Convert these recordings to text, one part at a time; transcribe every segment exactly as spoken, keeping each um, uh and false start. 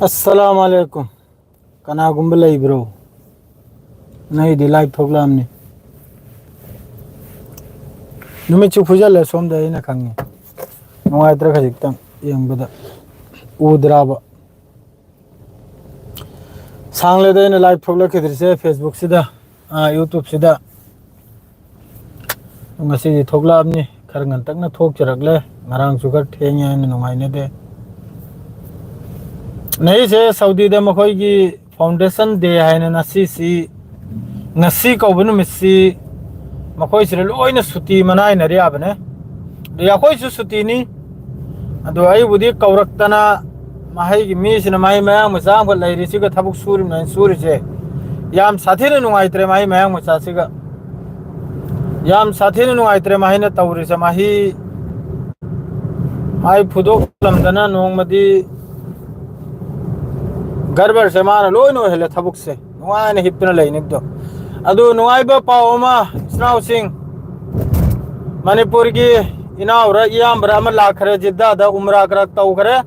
ꯑꯁꯂꯥꯝ ꯑꯂꯩꯀꯨꯝ꯫ ꯀꯅꯥꯒꯨꯝꯕ ꯂꯩꯕ꯭ꯔꯣ? ꯅꯣꯏꯗꯤ ꯂꯥꯏꯚ ꯊꯣꯛꯂꯛꯑꯝꯅꯤ꯫ ꯅꯨꯃꯤꯠꯁꯨ ꯐꯨꯖꯜꯂꯦ ꯁꯣꯝꯗ, ꯑꯩꯅ ꯈꯪꯉꯦ꯫ ꯅꯨꯡꯉꯥꯏꯇ꯭ꯔꯥ ꯈꯖꯤꯛꯇꯪ ꯌꯦꯡꯕꯗ? ꯎꯗ꯭ꯔꯕ? ꯁꯥꯡꯂꯦꯗ ꯑꯩꯅ ꯂꯥꯏꯚ ꯊꯣꯛꯂꯛꯈꯤꯗ꯭ꯔꯤꯁꯦ ꯐꯦꯁꯕꯨꯛꯁꯤꯗ, ꯑꯥ, ꯌꯨꯇ꯭ꯌꯨꯕꯁꯤꯗ꯫ ꯉꯁꯤꯗꯤ ꯊꯣꯛꯂꯛꯑꯕꯅꯤ, ꯈꯔ ꯉꯟꯇꯛꯅ ꯊꯣꯛꯆꯔꯛꯂꯦ꯫ ꯉꯔꯥꯡꯁꯨ ꯈꯔ ꯊꯦꯡꯉꯦ ꯍꯥꯏꯅ ꯅꯨꯡꯉꯥꯏꯅꯗꯦ꯫ ꯅꯍꯤꯁꯦ ꯁꯥꯎꯗꯤꯗ ꯃꯈꯣꯏꯒꯤ ꯐꯥꯎꯟꯗꯦꯁꯟ ꯗꯦ ꯍꯥꯏꯅ ꯉꯁꯤꯁꯤ, ꯉꯁꯤ ꯀꯧꯕ ꯅꯨꯃꯤꯠꯁꯤ ꯃꯈꯣꯏꯁꯤꯗ ꯂꯣꯏꯅ ꯁꯨꯇꯤ ꯃꯅꯥꯏꯅꯔꯤꯕꯅꯦ꯫ ꯑꯗꯨ ꯑꯩꯈꯣꯏꯁꯨ ꯁꯨꯇꯤꯅꯤ꯫ ꯑꯗꯣ ꯑꯩꯕꯨꯗꯤ ꯀꯧꯔꯛꯇꯅ, ꯃꯍꯩꯒꯤ ꯃꯤꯁꯤꯅ ꯃꯍꯩ ꯃꯌꯥꯡ ꯃꯆꯥ ꯑꯃꯈꯛ ꯂꯩꯔꯤꯁꯤꯒ ꯊꯕꯛ ꯁꯨꯔꯤꯕꯅꯦꯅ ꯁꯨꯔꯤꯁꯦ꯫ ꯌꯥꯝ ꯁꯥꯊꯤꯅ ꯅꯨꯡꯉꯥꯏꯇ꯭ꯔꯦ ꯃꯍꯩ ꯃꯌꯥꯡ ꯃꯆꯥꯁꯤꯒ꯫ ꯌꯥꯝ ꯁꯥꯊꯤꯅ ꯅꯨꯡꯉꯥꯏꯇ꯭ꯔꯦ ꯃꯍꯩꯅ ꯇꯧꯔꯤꯁꯦ꯫ ꯃꯍꯩ, ꯃꯍꯩ ꯐꯨꯗꯣꯛꯂꯝꯗꯅ ꯅꯣꯡꯃꯗꯤ ꯒꯔꯕꯔꯁꯦ ꯃꯥꯅ ꯂꯣꯏꯅ ꯑꯣꯏꯍꯜꯂꯦ ꯊꯕꯛꯁꯦ꯫ ꯅꯨꯡꯉꯥꯏꯅ ꯍꯤꯞꯇꯨꯅ ꯂꯩꯅꯤꯕꯗꯣ꯫ ꯑꯗꯨ ꯅꯨꯡꯉꯥꯏꯕ ꯄꯥꯎ ꯑꯃ, ꯏꯆꯤꯟ ꯏꯅꯥꯎꯁꯤꯡ, ꯃꯅꯤꯄꯨꯔꯒꯤ ꯏꯅꯥꯎꯔ ꯏꯌꯥꯝꯕꯔ ꯑꯃ ꯂꯥꯛꯈ꯭ꯔꯦ, ꯖꯤꯗꯥꯗ ꯎꯝꯔꯥ ꯈꯔ ꯇꯧꯈ꯭ꯔꯦ꯫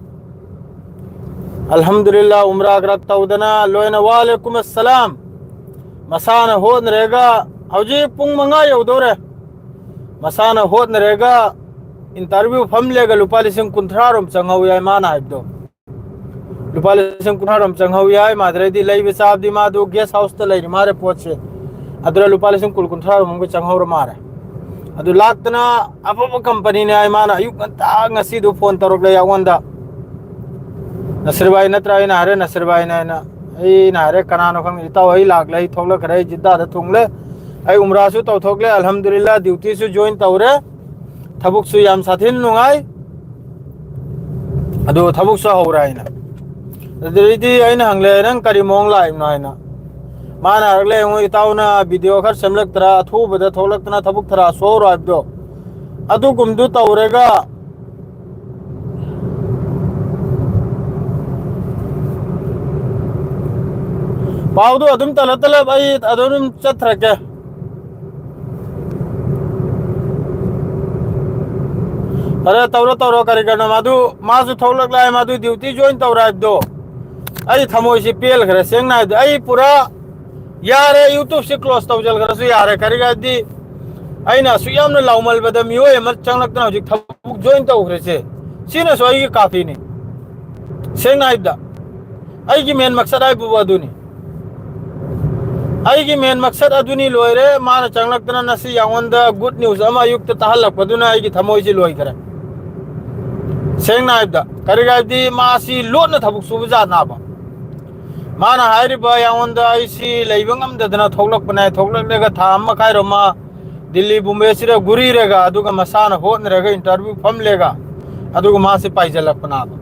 ꯑꯜꯍꯝꯗꯨꯂꯤꯜꯂꯥ, ꯎꯝꯔꯥ ꯈꯔ ꯇꯧꯗꯅ ꯂꯣꯏꯅ, ꯋꯥꯂꯦꯀꯨꯝ ꯑꯁꯂꯥꯝ꯫ ꯃꯁꯥꯅ ꯍꯣꯠꯅꯔꯦꯒ ꯍꯧꯖꯤꯛ ꯄꯨꯡ ꯃꯉꯥ ꯌꯧꯗꯧꯔꯦ꯫ ꯃꯁꯥꯅ ꯍꯣꯠꯅꯔꯦꯒ ꯏꯟꯇꯔꯚ꯭ꯌꯨ ꯐꯝꯂꯦꯒ ꯂꯨꯄꯥ ꯂꯤꯁꯤꯡ ꯀꯨꯟꯊ꯭ꯔꯥ ꯔꯣꯝ ꯆꯪꯍꯧꯋꯤ ꯍꯥꯏ ꯃꯥꯅ ꯍꯥꯏꯕꯗꯣ꯫ ꯂꯨꯄꯥ ꯂꯤꯁꯤꯡ ꯀꯨꯟꯊ꯭ꯔꯥ ꯔꯣꯝ ꯆꯪꯍꯧꯋꯤ ꯍꯥꯏ꯫ ꯃꯥꯗ꯭ꯔꯩꯗꯤ ꯂꯩꯕ ꯆꯥꯕꯗꯤ ꯃꯥꯗꯨ ꯒꯦꯁ ꯍꯥꯎꯁꯇ ꯂꯩꯔꯤ ꯃꯥꯔꯦ ꯄꯣꯠꯁꯦ꯫ ꯑꯗꯨꯗ ꯂꯨꯄꯥ ꯂꯤꯁꯤꯡ ꯀꯨꯟ, ꯀꯨꯟꯊ꯭ꯔꯥ ꯔꯣꯝ ꯑꯃꯒ ꯆꯪꯍꯧꯔ ꯃꯥꯔꯦ꯫ ꯑꯗꯨ ꯂꯥꯛꯇꯅ ꯑꯐꯕ ꯀꯝꯄꯅꯤꯅꯦ ꯍꯥꯏ ꯃꯥꯅ꯫ ꯑꯌꯨꯛ ꯉꯟꯇꯥ ꯉꯁꯤꯗꯨ ꯐꯣꯟ ꯇꯧꯔꯛꯂꯦ ꯑꯩꯉꯣꯟꯗ꯫ "ꯅꯁꯤꯔꯕꯥꯏ ꯅꯠꯇ꯭ꯔꯥ?" ꯑꯩꯅ ꯍꯥꯏꯔꯦ, "ꯅꯁꯤꯔꯕꯥꯏꯅꯦ" ꯍꯥꯏꯅ꯫ ꯑꯩꯅ ꯍꯥꯏꯔꯦ, "ꯀꯅꯥꯅꯣ ꯈꯪꯗꯦ ꯏꯇꯥꯎ, ꯑꯩ ꯂꯥꯛꯂꯦ, ꯑꯩ ꯊꯣꯛꯂꯛꯈ꯭ꯔꯦ, ꯑꯩ ꯖꯤꯗꯥꯗ ꯊꯨꯡꯂꯦ, ꯑꯩ ꯎꯝꯔꯥꯁꯨ ꯇꯧꯊꯣꯛꯂꯦ, ꯑꯜꯍꯝꯗꯨꯂꯤꯜꯂꯥ, ꯗ꯭ꯌꯨꯇꯤꯁꯨ ꯖꯣꯏꯟ ꯇꯧꯔꯦ, ꯊꯕꯛꯁꯨ ꯌꯥꯝ ꯁꯥꯊꯤꯅ ꯅꯨꯡꯉꯥꯏ, ꯑꯗꯨ ꯊꯕꯛꯁꯨ ꯍꯧꯔꯦ" ꯍꯥꯏꯅ꯫ ꯑꯗꯨꯗꯩꯗꯤ ꯑꯩꯅ ꯍꯪꯂꯦ, "ꯅꯪ ꯀꯔꯤ ꯃꯑꯣꯡ ꯂꯥꯛꯏꯕꯅꯣ?" ꯍꯥꯏꯅ꯫ ꯃꯥꯅ ꯍꯥꯏꯔꯛꯂꯦ, "ꯌꯦꯡꯉꯣ ꯏꯇꯥꯎꯅ ꯚꯤꯗꯤꯑꯣ ꯈꯔ ꯁꯦꯝꯂꯛꯇ꯭ꯔꯥ, ꯑꯊꯨꯕꯗ ꯊꯣꯛꯂꯛꯇꯅ ꯊꯕꯛ ꯊꯔꯥ ꯁꯨꯍꯧꯔꯣ ꯍꯥꯏꯕꯗꯣ, ꯑꯗꯨꯒꯨꯝꯗꯨ ꯇꯧꯔꯦꯒ ꯄꯥꯎꯗꯨ ꯑꯗꯨꯝ ꯇꯂꯞ ꯇꯂꯞ ꯑꯩ ꯑꯗꯨꯝ ꯆꯠꯊꯔꯛꯀꯦ꯫ ꯐꯔꯦ, ꯇꯧꯔꯣ, ꯇꯧꯔꯣ, ꯀꯔꯤ ꯀꯔꯤꯅꯣ ꯃꯗꯨ, ꯃꯥꯁꯨ ꯊꯣꯛꯂꯛꯂꯦ, ꯃꯗꯨ ꯗ꯭ꯌꯨꯇꯤ ꯖꯣꯏꯟ ꯇꯧꯔꯦ ꯍꯥꯏꯕꯗꯣ꯫ ꯑꯩ ꯊꯃꯣꯏꯁꯤ ꯄꯦꯜꯈ꯭ꯔꯦ꯫ ꯁꯦꯡꯅ ꯍꯥꯏꯕꯗ ꯑꯩ ꯄꯨꯔꯥ ꯌꯥꯔꯦ, YouTube ꯁꯤ close ꯇꯧꯁꯤꯟꯈ꯭ꯔꯁꯨ ꯌꯥꯔꯦ꯫ ꯀꯔꯤꯒꯤꯔꯗꯤ ꯑꯩꯅ ꯑꯁꯨꯛ ꯌꯥꯝꯅ ꯂꯥꯎꯃꯜꯕꯗ ꯃꯤꯑꯣꯏ ꯑꯃ ꯆꯪꯂꯛꯇꯅ ꯍꯧꯖꯤꯛ ꯊꯕꯛ join ꯇꯧꯈ꯭ꯔꯤꯁꯦ, ꯁꯤꯅꯁꯨ ꯑꯩꯒꯤ ꯀꯥꯐꯤꯅꯤ꯫ ꯁꯦꯡꯅ ꯍꯥꯏꯕꯗ ꯑꯩꯒꯤ main ꯃꯛꯁꯠ ꯍꯥꯏꯕꯕꯨ ꯑꯗꯨꯅꯤ꯫ ꯑꯩꯒꯤ main ꯃꯛꯁꯠ ꯑꯗꯨꯅꯤ ꯂꯣꯏꯔꯦ꯫ ꯃꯥꯅ ꯆꯪꯂꯛꯇꯅ ꯉꯁꯤ ꯑꯩꯉꯣꯟꯗ good news ꯑꯃ ꯑꯌꯨꯛꯇ ꯇꯥꯍꯜꯂꯛꯄꯗꯨꯅ ꯑꯩꯒꯤ ꯊꯃꯣꯏꯁꯤ ꯂꯣꯏꯈ꯭ꯔꯦ꯫ ꯁꯦꯡꯅ ꯍꯥꯏꯕꯗ ꯀꯔꯤꯒꯤꯔꯗꯤ ꯃꯥꯁꯤ ꯂꯣꯠꯅ ꯊꯕꯛ ꯁꯨꯕ ꯖꯥꯠꯅꯦꯕ꯫ ꯃꯥꯅ ꯍꯥꯏꯔꯤꯕ ꯑꯩꯉꯣꯟꯗ ꯑꯩꯁꯤ ꯂꯩꯕ ꯉꯝꯗꯗꯅ ꯊꯣꯛꯂꯛꯄꯅꯦ, ꯊꯣꯛꯂꯛꯂꯒ ꯊꯥ ꯑꯃ ꯃꯈꯥꯏꯔꯣꯝ ꯑꯃ ꯗꯤꯜꯂꯤ ꯕꯣꯝꯕꯦꯁꯤꯗ ꯒꯨꯔꯤꯔꯒ ꯑꯗꯨꯒ ꯃꯁꯥꯅ ꯍꯣꯠꯅꯔꯒ interview ꯐꯝꯂꯦꯒ ꯑꯗꯨꯒ ꯃꯥꯁꯦ ꯄꯥꯏꯖꯜꯂꯛꯄꯅꯦꯕ꯫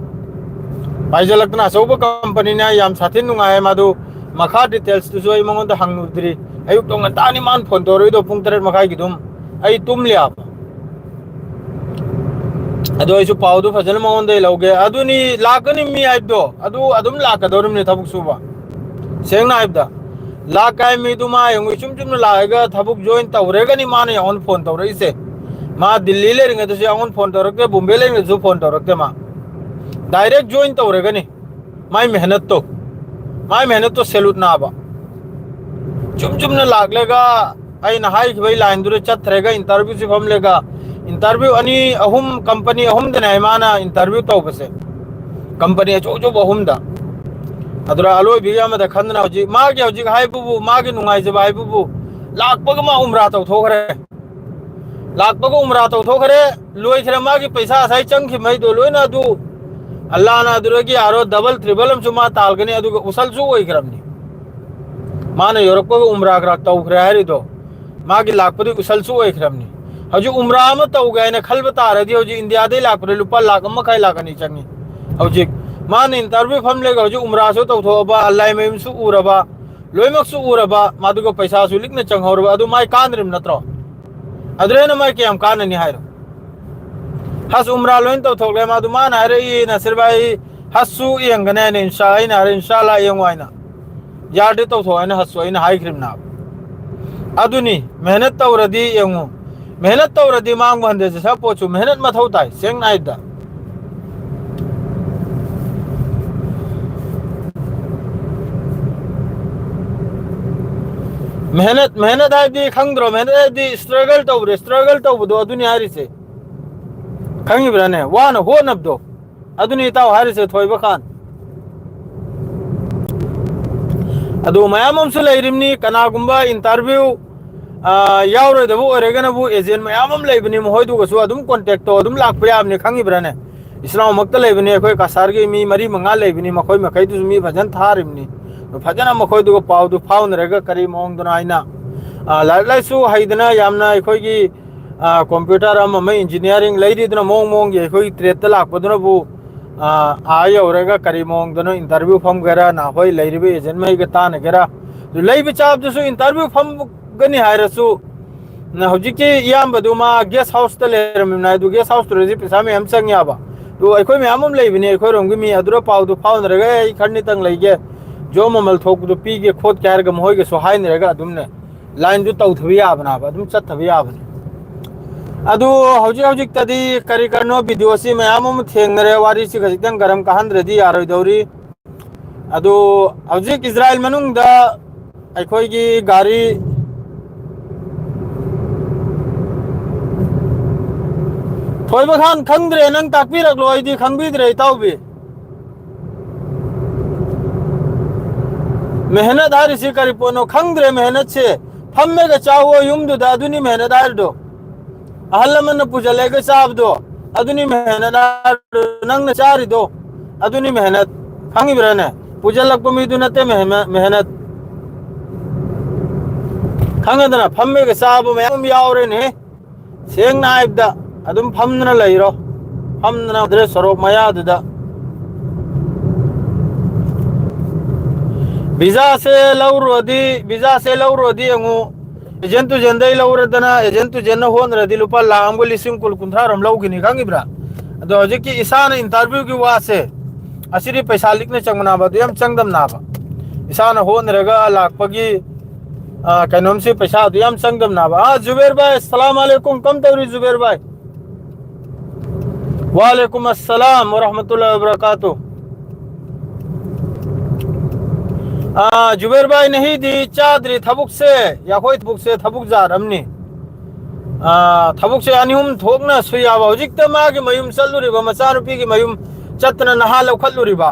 ꯄꯥꯏꯖꯜꯂꯛꯇꯅ ꯑꯆꯧꯕ company ꯅꯦ, ꯌꯥꯝ ꯁꯥꯊꯤ ꯅꯨꯡꯉꯥꯏꯌꯦ꯫ ꯃꯥꯗꯨ ꯃꯈꯥ details ꯇꯨꯁꯨ ꯑꯩ ꯃꯉꯣꯟꯗ ꯍꯪꯉꯨꯗ꯭ꯔꯤ꯫ ꯑꯌꯨꯛꯇꯣ ꯉꯟꯇꯥꯅꯤ ꯃꯥꯅ phone ꯇꯧꯔꯛꯏꯗꯣ, ꯄꯨꯡ ꯇꯔꯦꯠ ꯃꯈꯥꯏꯒꯤꯗꯨꯝ꯫ ꯑꯩ ꯇꯨꯝꯂꯤꯕ꯫ ꯑꯗꯣ ꯑꯩꯁꯨ ꯄꯥꯎꯗꯨ ꯐꯖꯅ ꯃꯉꯣꯟꯗꯒꯤ ꯂꯧꯒꯦ꯫ ꯑꯗꯨꯅꯤ ꯂꯥꯛꯀꯅꯤ ꯃꯤ ꯍꯥꯏꯕꯗꯣ, ꯑꯗꯨ ꯑꯗꯨꯝ ꯂꯥꯛꯀꯗꯧꯔꯤꯕꯅꯤ ꯊꯕꯛ ꯁꯨꯕ꯫ ꯁꯦꯡꯅ ꯍꯥꯏꯕꯗ ꯂꯥꯛꯀꯥꯏ ꯃꯤꯗꯨ ꯃꯥ ꯌꯦꯡꯉꯨ, ꯏꯆꯨꯝ ꯆꯨꯝꯅ ꯂꯥꯛꯑꯒ ꯊꯕꯛ join ꯇꯧꯔꯦꯒꯅꯤ ꯃꯥꯅ ꯑꯩꯉꯣꯟꯗ phone ꯇꯧꯔꯛꯏꯁꯦ꯫ ꯃꯥ ꯗꯤꯜꯂꯤ ꯂꯩꯔꯤꯉꯩꯗꯁꯨ ꯑꯩꯉꯣꯟꯗ phone ꯇꯧꯔꯛꯇꯦ, ꯕꯣꯝꯕꯦ ꯂꯩꯔꯤꯉꯩꯗꯁꯨ phone ꯇꯧꯔꯛꯇꯦ꯫ ꯃꯥ direct join ꯇꯧꯔꯒꯅꯤ꯫ ꯃꯥꯏ ꯃꯦꯍꯅꯠꯇꯣ, ꯃꯥꯏ ꯃꯦꯍꯅꯠꯇꯣ salute ꯅꯥꯕ꯫ ꯆꯨꯝ ꯆꯨꯝꯅ ꯂꯥꯛꯂꯒ ꯑꯩꯅ ꯍꯥꯏꯈꯤꯕꯒꯤ line ꯗꯨꯗ ꯆꯠꯇ꯭ꯔꯒ interview ꯁꯤ ꯐꯝꯂꯒ, interview ꯑꯅꯤ ꯑꯍꯨꯝ, company ꯑꯍꯨꯝꯗꯅꯦ ꯍꯥꯏ ꯃꯥꯅ interview ꯇꯧꯕꯁꯦ, company ꯑꯆꯧ ꯑꯆꯧꯕ ꯑꯍꯨꯝꯗ꯫ ꯑꯗꯨꯗ ꯑꯂꯣꯏꯕꯒꯤ ꯑꯃꯗ ꯈꯟꯗꯅ ꯍꯧꯖꯤꯛ ꯃꯥꯒꯤ ꯍꯧꯖꯤꯛ ꯍꯥꯏꯕꯕꯨ, ꯃꯥꯒꯤ ꯅꯨꯡꯉꯥꯏꯖꯕ ꯍꯥꯏꯕꯕꯨ, ꯂꯥꯛꯄꯒ ꯃꯥ ꯎꯝꯔꯥ ꯇꯧꯊꯣꯛꯈ꯭ꯔꯦ꯫ ꯂꯥꯛꯄꯒ ꯎꯝꯔꯥ ꯇꯧꯊꯣꯛꯈ꯭ꯔꯦ, ꯂꯣꯏꯈ꯭ꯔꯦ꯫ ꯃꯥꯒꯤ ꯄꯩꯁꯥ ꯉꯁꯥꯏ ꯆꯪꯈꯤꯕꯉꯩꯗꯣ ꯂꯣꯏꯅ ꯑꯗꯨ ꯑꯜꯂꯥꯅ ꯑꯗꯨꯗꯒꯤ ꯑꯥꯔꯣ double triple ꯑꯃꯁꯨ ꯃꯥ ꯇꯥꯜꯒꯅꯤ, ꯑꯗꯨꯒ ꯎꯁꯜꯁꯨ ꯑꯣꯏꯈ꯭ꯔꯕꯅꯤ꯫ ꯃꯥꯅ ꯌꯧꯔꯛꯄꯒ ꯎꯝꯔꯥ ꯒ꯭ꯔꯥ ꯇꯧꯈ꯭ꯔꯦ ꯍꯥꯏꯔꯤꯗꯣ, ꯃꯥꯒꯤ ꯂꯥꯛꯄꯗꯤ ꯎꯁꯜꯁꯨ ꯑꯣꯏꯈ꯭ꯔꯕꯅꯤ꯫ ꯍꯧꯖꯤꯛ ꯎꯝꯔꯥ ꯑꯃ ꯇꯧꯒꯦ ꯍꯥꯏꯅ ꯈꯜꯕ ꯇꯥꯔꯗꯤ ꯍꯧꯖꯤꯛ ꯏꯟꯗꯤꯌꯥꯗꯩ ꯂꯥꯛꯄꯗ ꯂꯨꯄꯥ ꯂꯥꯛ ꯑꯃ ꯃꯈꯥꯏ, ꯂꯥꯛ ꯑꯅꯤ ꯆꯪꯉꯤ꯫ ꯍꯧꯖꯤꯛ ꯃꯥꯅ interview ꯐꯝꯂꯒ ꯍꯧꯖꯤꯛ ꯎꯝꯔꯥꯁꯨ ꯇꯧꯊꯣꯛꯑꯕ, ꯑꯜꯂꯥꯏ ꯃꯌꯨꯝꯁꯨ ꯎꯔꯕ, ꯂꯣꯏꯅꯃꯛꯁꯨ ꯎꯔꯕ, ꯃꯗꯨꯒ ꯄꯩꯁꯥꯁꯨ ꯂꯤꯛꯅ ꯆꯪꯍꯧꯔꯕ, ꯑꯗꯨ ꯃꯥꯏ ꯀꯥꯟꯅꯔꯤꯕ ꯅꯠꯇ꯭ꯔꯣ? ꯑꯗꯨꯅ ꯍꯦꯟꯅ ꯃꯥꯏ ꯀꯌꯥꯝ ꯀꯥꯟꯅꯅꯤ ꯍꯥꯏꯔꯣ? ꯍꯖ ꯎꯝꯔꯥ ꯂꯣꯏꯅ ꯇꯧꯊꯣꯛꯂꯦ꯫ ꯃꯥꯗꯨ ꯃꯥꯅ ꯍꯥꯏꯔꯛꯏ, "ꯅꯁꯤꯔ ꯚꯥꯏ, ꯍꯖꯁꯨ ꯌꯦꯡꯒꯅꯤ" ꯍꯥꯏꯅ, ꯏꯟꯁꯥ-, ꯑꯩꯅ ꯍꯥꯏꯔꯦ, "ꯏꯟꯁꯥ ꯑꯜꯂꯥ ꯌꯦꯡꯉꯨ" ꯍꯥꯏꯅ꯫ "ꯌꯥꯔꯗꯤ ꯇꯧꯊꯣꯛꯑꯣ" ꯍꯥꯏꯅ ꯍꯖꯁꯨ ꯑꯩꯅ ꯍꯥꯏꯈ꯭ꯔꯤꯕꯅꯦꯕ꯫ ꯑꯗꯨꯅꯤ, ꯃꯦꯍꯅꯠ ꯇꯧꯔꯗꯤ ꯌꯦꯡꯉꯨ, ꯃꯦꯍꯅꯠ ꯇꯧꯔꯗꯤ ꯃꯥꯡꯕ ꯍꯟꯗꯦ꯫ ꯁꯤ ꯁꯕ ꯄꯣꯠꯁꯨ ꯃꯦꯍꯅꯠ ꯃꯊꯧ ꯇꯥꯏ, ꯁꯦꯡꯅ ꯍꯥꯏꯕꯗ꯫ ꯃꯦꯍꯅꯠ, ꯃꯦꯍꯅꯠ ꯍꯥꯏꯗꯤ ꯈꯪꯗ꯭ꯔꯣ? ꯃꯦꯍꯅꯠ ꯍꯥꯏꯗꯤ struggle ꯇꯧꯕꯗꯣ, struggle ꯇꯧꯕꯗꯣ ꯑꯗꯨꯅꯤ ꯍꯥꯏꯔꯤꯁꯦ꯫ ꯈꯪꯉꯤꯕ꯭ꯔꯥꯅꯦ? ꯋꯥꯅ ꯍꯣꯠꯅꯕꯗꯣ ꯑꯗꯨꯅꯤ ꯏꯇꯥꯎ ꯍꯥꯏꯔꯤꯁꯦ, ꯊꯣꯏꯕ ꯈꯥꯟ꯫ ꯑꯗꯨ ꯃꯌꯥꯝ ꯑꯃꯁꯨ ꯂꯩꯔꯤꯕꯅꯤ꯫ ꯀꯅꯥꯒꯨꯝꯕ interview, ꯑ, ꯌꯥꯎꯔꯣꯏꯗꯕ ꯑꯣꯏꯔꯒꯅꯕꯨ agent ꯃꯌꯥꯝ ꯑꯃ ꯂꯩꯕꯅꯤ, ꯃꯈꯣꯏꯗꯨꯒꯁꯨ ꯑꯗꯨꯝ contact ꯇꯧ, ꯑꯗꯨꯝ ꯂꯥꯛꯄ ꯌꯥꯕꯅꯤ, ꯈꯪꯉꯤꯕ꯭ꯔꯥꯅꯦ? ꯏꯆꯤꯜ ꯏꯅꯥꯎꯃꯛꯇ ꯂꯩꯕꯅꯤ, ꯑꯩꯈꯣꯏ ꯀꯁꯥꯔꯒꯤ ꯃꯤ ꯃꯔꯤ ꯃꯉꯥ ꯂꯩꯕꯅꯤ, ꯃꯈꯣꯏ ꯃꯈꯩꯗꯨꯁꯨ ꯃꯤ ꯐꯖꯅ ꯊꯥꯔꯤꯕꯅꯤ꯫ ꯐꯖꯅ ꯃꯈꯣꯏꯗꯨꯒ ꯄꯥꯎꯗꯨ ꯐꯥꯎꯅꯔꯒ ꯀꯔꯤ ꯃꯑꯣꯡꯗꯅꯣ ꯍꯥꯏꯅ, ꯑ, ꯂꯥꯏꯔꯤꯛ ꯂꯥꯏꯁꯨ ꯍꯩꯗꯅ ꯌꯥꯝꯅ ꯑꯩꯈꯣꯏꯒꯤ, ꯑ, computer ꯑꯃ ꯑꯃ engineering ꯂꯩꯔꯤꯗꯨꯅ ꯃꯑꯣꯡ ꯃꯑꯣꯡꯒꯤ ꯑꯩꯈꯣꯏꯒꯤ trade ꯇ ꯂꯥꯛꯄꯗꯨꯅꯕꯨ, ꯑ, ꯑꯥ ꯌꯧꯔꯒ ꯀꯔꯤ ꯃꯑꯣꯡꯗꯅꯣ interview ꯐꯝꯒꯦꯔꯥ, ꯅꯍꯣꯏ ꯂꯩꯔꯤꯕ agent ꯃꯩꯒ ꯇꯥꯟꯅꯒꯦꯔꯥ, ꯑꯗꯨ ꯂꯩꯕ ꯆꯥꯕꯗꯨꯁꯨ interview ꯐꯝꯒꯅꯤ ꯍꯥꯏꯔꯁꯨ, ꯅ ꯍꯧꯖꯤꯛꯀꯤ ꯏꯌꯥꯝꯕꯗꯨ ꯃꯥ guest house ꯇ ꯂꯩꯔꯝꯃꯤꯕꯅꯦ꯫ ꯑꯗꯨ guest house ꯇꯨꯗꯗꯤ ꯄꯩꯁꯥ ꯃꯌꯥꯝ ꯆꯪ ꯌꯥꯕ꯫ ꯑꯗꯨ ꯑꯩꯈꯣꯏ ꯃꯌꯥꯝ ꯑꯃ ꯂꯩꯕꯅꯤ, ꯑꯩꯈꯣꯏꯔꯣꯝꯒꯤ ꯃꯤ, ꯑꯗꯨꯗ ꯄꯥꯎꯗꯨ ꯐꯥꯎꯅꯔꯒ, "ꯑꯩ ꯈꯔꯅꯤꯇꯪ ꯂꯩꯒꯦ, job ꯃꯃꯜ ꯊꯣꯛꯄꯗꯨ ꯄꯤꯒꯦ ꯈꯣꯠꯀꯦ" ꯍꯥꯏꯔꯒ ꯃꯈꯣꯏꯒꯁꯨ ꯍꯥꯏꯅꯔꯒ ꯑꯗꯨꯝꯅꯦ, line ꯗꯨ ꯇꯧꯊꯕ ꯌꯥꯕꯅꯦꯕ, ꯑꯗꯨꯝ ꯆꯠꯊꯕ ꯌꯥꯕꯅꯦ꯫ ꯑꯗꯨ ꯍꯧꯖꯤꯛ ꯍꯧꯖꯤꯛꯇꯗꯤ ꯀꯔꯤ ꯀꯔꯤꯅꯣ video ꯁꯤ ꯃꯌꯥꯝ ꯑꯃ ꯊꯦꯡꯅꯔꯦ, ꯋꯥꯔꯤꯁꯤ ꯈꯖꯤꯛꯇꯪ ꯒꯔꯝ ꯀꯥꯍꯟꯗ꯭ꯔꯗꯤ ꯌꯥꯔꯣꯏꯗꯧꯔꯤ꯫ ꯑꯗꯨ ꯍꯧꯖꯤꯛ ꯏꯖꯔꯥꯏꯜ ꯃꯅꯨꯡꯗ ꯑꯩꯈꯣꯏꯒꯤ ꯒꯥꯔꯤ, ꯊꯣꯏꯕ ꯈꯥꯟ, ꯈꯪꯗ꯭ꯔꯦ, ꯅꯪ ꯇꯥꯛꯄꯤꯔꯛꯂꯣ, ꯑꯩꯗꯤ ꯈꯪꯕꯤꯗ꯭ꯔꯦ ꯏꯇꯥꯎꯕꯤ꯫ ꯃꯦꯍꯅꯠ ꯍꯥꯏꯔꯤꯁꯤ ꯀꯔꯤ ꯄꯣꯠꯅꯣ ꯈꯪꯗ꯭ꯔꯦ꯫ ꯃꯦꯍꯅꯠꯁꯦ ꯐꯝꯃꯒ ꯆꯥꯎꯋꯣ ꯌꯨꯝꯗꯨꯗ, ꯑꯗꯨꯅꯤ ꯃꯦꯍꯅꯠ ꯍꯥꯏꯔꯤꯗꯣ꯫ ꯑꯍꯜ ꯂꯃꯟꯅ ꯄꯨꯁꯤꯜꯂꯒ ꯆꯥꯕꯗꯣ, ꯑꯗꯨꯅꯤ ꯃꯦꯍꯅꯠ ꯍꯥꯏꯔꯤꯗꯣ꯫ ꯅꯪꯅ ꯆꯥꯔꯤꯗꯣ, ꯑꯗꯨꯅꯤ ꯃꯦꯍꯅꯠ꯫ ꯈꯪꯉꯤꯕ꯭ꯔꯥꯅꯦ? ꯄꯨꯁꯤꯜꯂꯛꯄ ꯃꯤꯗꯨ ꯅꯠꯇꯦ ꯃꯦꯍ-, ꯃꯦꯍꯅꯠ꯫ ꯈꯪꯉꯦꯗꯅ, ꯐꯝꯃꯒ ꯆꯥꯕ ꯃꯌꯥꯝ ꯑꯃ ꯌꯥꯎꯔꯦꯅꯦ꯫ ꯁꯦꯡꯅ ꯍꯥꯏꯕꯗ, ꯑꯗꯨꯝ ꯐꯝꯗꯅ ꯂꯩꯔꯣ꯫ ꯐꯝꯗꯅ ꯑꯗꯨꯗ ꯁꯣꯔꯣꯛ ꯃꯌꯥꯗꯨꯗ꯫ ꯚꯤꯖꯥꯁꯦ ꯂꯧꯔꯨꯔꯗꯤ, ꯚꯤꯖꯥꯁꯦ ꯂꯧꯔꯨꯔꯗꯤ ꯌꯦꯡꯉꯨ, agent to agent ꯗꯩ ꯂꯧꯔꯗꯅ, agent to agent ꯅ ꯍꯣꯠꯅꯔꯗꯤ ꯂꯨꯄꯥ ꯂꯥꯈ ꯑꯃꯒ ꯂꯤꯁꯤꯡ ꯀꯨꯟ, ꯀꯨꯟꯊ꯭ꯔꯥ ꯔꯣꯝ ꯂꯧꯈꯤꯅꯤ, ꯈꯪꯉꯤꯕ꯭ꯔꯥ? ꯑꯗꯣ ꯍꯧꯖꯤꯛꯀꯤ ꯏꯁꯥꯅ interview ꯒꯤ ꯋꯥꯁꯦ, ꯑꯁꯤꯗꯤ ꯄꯩꯁꯥ ꯂꯤꯛꯅ ꯆꯪꯕꯅꯥꯕ, ꯑꯗꯨ ꯌꯥꯝ ꯆꯪꯗꯕꯅꯥꯕ꯫ ꯏꯁꯥꯅ ꯍꯣꯠꯅꯔꯒ ꯂꯥꯛꯄꯒꯤ, ꯑ, ꯀꯩꯅꯣꯝꯁꯤ ꯄꯩꯁꯥ ꯑꯗꯨ ꯌꯥꯝ ꯆꯪꯗꯕꯅꯥꯕ꯫ ꯑ, ꯖꯨꯕꯦꯔ ꯚꯥꯏ, ꯑꯁꯂꯥꯝ ꯑꯂꯩꯀꯨꯝ, ꯀꯝ ꯇꯧꯔꯤ ꯖꯨꯕꯦꯔ ꯚꯥꯏ? ꯋꯥꯂꯦꯀꯨꯝ ꯑꯁꯂꯥꯝ ꯋꯔꯍꯃꯇꯨꯜꯂꯥꯍꯤ ꯋꯕꯔꯀꯥꯇꯨ꯫ ꯑꯥ, ꯖꯨꯕꯦꯔ ꯚꯥꯏ, ꯅꯍꯤꯗꯤ ꯆꯥꯗ꯭ꯔꯤ꯫ ꯊꯕꯛꯁꯦ, ꯑꯩꯈꯣꯏ ꯊꯕꯛꯁꯦ ꯊꯕꯛ ꯖꯥꯠ ꯑꯃꯅꯤ꯫ ꯑꯥ, ꯊꯕꯛꯁꯦ ꯑꯅꯤ ꯑꯍꯨꯝ ꯊꯣꯛꯅ ꯁꯨ ꯌꯥꯕ꯫ ꯍꯧꯖꯤꯛꯇ ꯃꯥꯒꯤ ꯃꯌꯨꯝ ꯆꯠꯂꯨꯔꯤꯕ, ꯃꯆꯥꯅꯨꯄꯤꯒꯤ ꯃꯌꯨꯝ ꯆꯠꯇꯅ ꯅꯍꯥ ꯂꯧꯈꯠꯂꯨꯔꯤꯕ꯫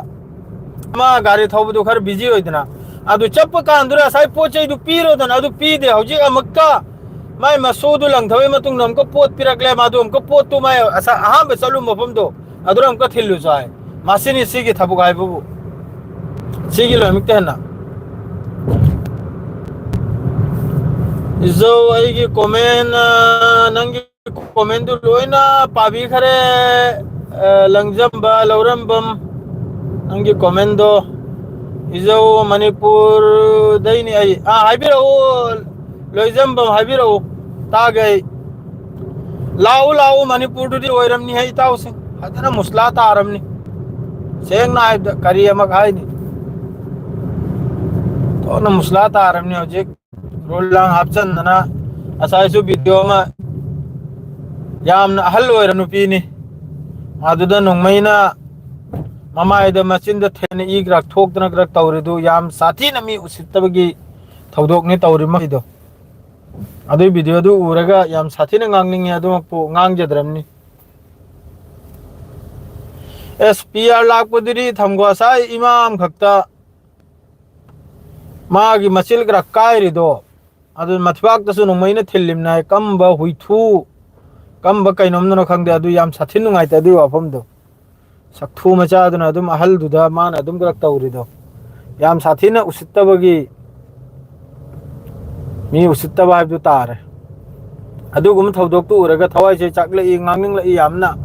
ꯃꯥ ꯒꯥꯔꯤ ꯊꯧꯕꯗꯨ ꯈꯔ ꯕꯤꯖꯤ ꯑꯣꯏꯗꯅ꯫ ꯑꯗꯨ ꯆꯠꯄ ꯀꯥꯟꯗꯨꯗ ꯉꯁꯥꯏ ꯄꯣꯠ ꯆꯩꯗꯨ ꯄꯤꯔꯣꯗꯅ, ꯑꯗꯨ ꯄꯤꯗꯦ꯫ ꯍꯧꯖꯤꯛ ꯑꯃꯨꯛꯀ ꯃꯥꯏ ꯃꯁꯨꯗꯨ ꯂꯪꯊꯕꯒꯤ ꯃꯇꯨꯡꯗ ꯑꯃꯨꯛꯀ ꯄꯣꯠ ꯄꯤꯔꯛꯂꯦ꯫ ꯃꯥꯗꯨ ꯑꯃꯨꯛꯀ ꯄꯣꯠꯇꯨ ꯃꯥꯏ ꯑꯁ-, ꯑꯍꯥꯟꯕ ꯆꯠꯂꯨꯕ ꯃꯐꯝꯗꯣ ꯑꯗꯨꯗ ꯑꯃꯨꯛꯀ ꯊꯤꯜꯂꯨꯁꯨ ꯍꯥꯏ꯫ ꯃꯁꯤꯅꯤ ꯁꯤꯒꯤ ꯊꯕꯛ ꯍꯥꯏꯕꯕꯨ꯫ ꯁꯤꯒꯤ ꯂꯣꯏꯅꯃꯛꯇ ꯍꯦꯟꯅ꯫ ꯏꯖꯧ, ꯑꯩꯒꯤ ꯀꯣꯃꯦꯟ, ꯑ, ꯅꯪꯒꯤ ꯀꯣꯃꯦꯟꯗꯨ ꯂꯣꯏꯅ ꯄꯥꯕꯤꯈꯔꯦ꯫ ꯑ, ꯂꯪꯖꯝꯕ ꯂꯧꯔꯝꯕꯝ, ꯅꯪꯒꯤ ꯀꯣꯃꯦꯟꯗꯣ꯫ ꯏꯖꯧ, ꯃꯅꯤꯄꯨꯔꯗꯩꯅꯤ ꯑꯩ꯫ ꯑꯥ, ꯍꯥꯏꯕꯤꯔꯛꯎ, ꯂꯣꯏꯖꯝꯕꯝ, ꯍꯥꯏꯕꯤꯔꯛꯎ, ꯇꯥꯒꯦ ꯑꯩ꯫ ꯂꯥꯛꯎ, ꯂꯥꯛꯎ, ꯃꯅꯤꯄꯨꯔꯗꯨꯗꯤ ꯑꯣꯏꯔꯝꯅꯤ ꯍꯦ, ꯏꯇꯥꯎꯁꯤꯡ꯫ ꯐꯖꯅ ꯃꯨꯁꯂꯥ ꯇꯥꯔꯝꯅꯤ꯫ ꯁꯦꯡꯅ ꯍꯥꯏꯕꯗ ꯀꯔꯤ ꯑꯃ ꯍꯥꯏꯅꯤ? ꯊꯣꯛꯅ ꯃꯨꯁꯂꯥ ꯇꯥꯔꯝꯅꯤ ꯍꯧꯖꯤꯛ꯫ ꯔꯣꯜ ꯂꯥꯡ ꯍꯥꯞꯆꯟꯗꯅ ꯉꯁꯥꯏꯁꯨ ꯚꯤꯗꯤꯑꯣ ꯑꯃ, ꯌꯥꯝꯅ ꯑꯍꯜ ꯑꯣꯏꯔ ꯅꯨꯄꯤꯅꯤ꯫ ꯑꯗꯨꯗ ꯅꯣꯡꯃꯩꯅ ꯃꯃꯥꯏꯗ, ꯃꯆꯤꯟꯗ ꯊꯦꯟꯅ ꯏ ꯈꯔ ꯊꯣꯛꯇꯅ ꯈꯔ ꯇꯧꯔꯤꯗꯨ ꯌꯥꯝ ꯁꯥꯊꯤꯅ ꯃꯤ ꯎꯁꯤꯠꯇꯕꯒꯤ ꯊꯧꯗꯣꯛꯅꯤ ꯇꯧꯔꯤ ꯃꯈꯩꯗꯣ꯫ ꯑꯗꯨꯏ ꯚꯤꯗꯤꯑꯣꯗꯨ ꯎꯔꯒ ꯌꯥꯝ ꯁꯥꯊꯤꯅ ꯉꯥꯡꯅꯤꯡꯉꯤ, ꯑꯗꯨꯃꯛꯄꯨ ꯉꯥꯡꯖꯗ꯭ꯔꯕꯅꯤ꯫ ꯑꯦꯁ ꯄꯤ ꯑꯥꯔ ꯂꯥꯛꯄꯗꯨꯗꯤ ꯊꯝꯈꯣ, ꯉꯁꯥꯏ ꯏꯃꯥ ꯑꯃꯈꯛꯇ ꯃꯥꯒꯤ ꯃꯆꯤꯜ ꯈꯔ ꯀꯥꯏꯔꯤꯗꯣ, ꯑꯗꯨ ꯃꯊꯤꯕꯥꯛꯇꯁꯨ ꯅꯣꯡꯃꯩꯅ ꯊꯤꯜꯂꯤꯝꯅꯦ ꯍꯥꯏ꯫ ꯀꯝꯕ ꯍꯨꯏꯊꯨ, ꯀꯝꯕ ꯀꯩꯅꯣꯝꯗꯅꯣ ꯈꯪꯗꯦ, ꯑꯗꯨ ꯌꯥꯝ ꯁꯥꯊꯤ ꯅꯨꯡꯉꯥꯏꯇꯦ ꯑꯗꯨꯒꯤ ꯋꯥꯐꯝꯗꯣ꯫ ꯁꯛꯊꯨ ꯃꯆꯥꯗꯨꯅ ꯑꯗꯨꯝ ꯑꯍꯜꯗꯨꯗ ꯃꯥꯅ ꯑꯗꯨꯝ ꯈꯔ ꯇꯧꯔꯤꯗꯣ ꯌꯥꯝ ꯁꯥꯊꯤꯅ ꯎꯁꯤꯠꯇꯕꯒꯤ, ꯃꯤ ꯎꯁꯤꯠꯇꯕ ꯍꯥꯏꯕꯗꯨ ꯇꯥꯔꯦ꯫ ꯑꯗꯨꯒꯨꯝꯕ ꯊꯧꯗꯣꯛꯇꯨ ꯎꯔꯒ ꯊꯋꯥꯏꯁꯦ ꯆꯥꯛꯂꯛꯏ, ꯉꯥꯡꯅꯤꯡꯂꯛꯏ ꯌꯥꯝꯅ꯫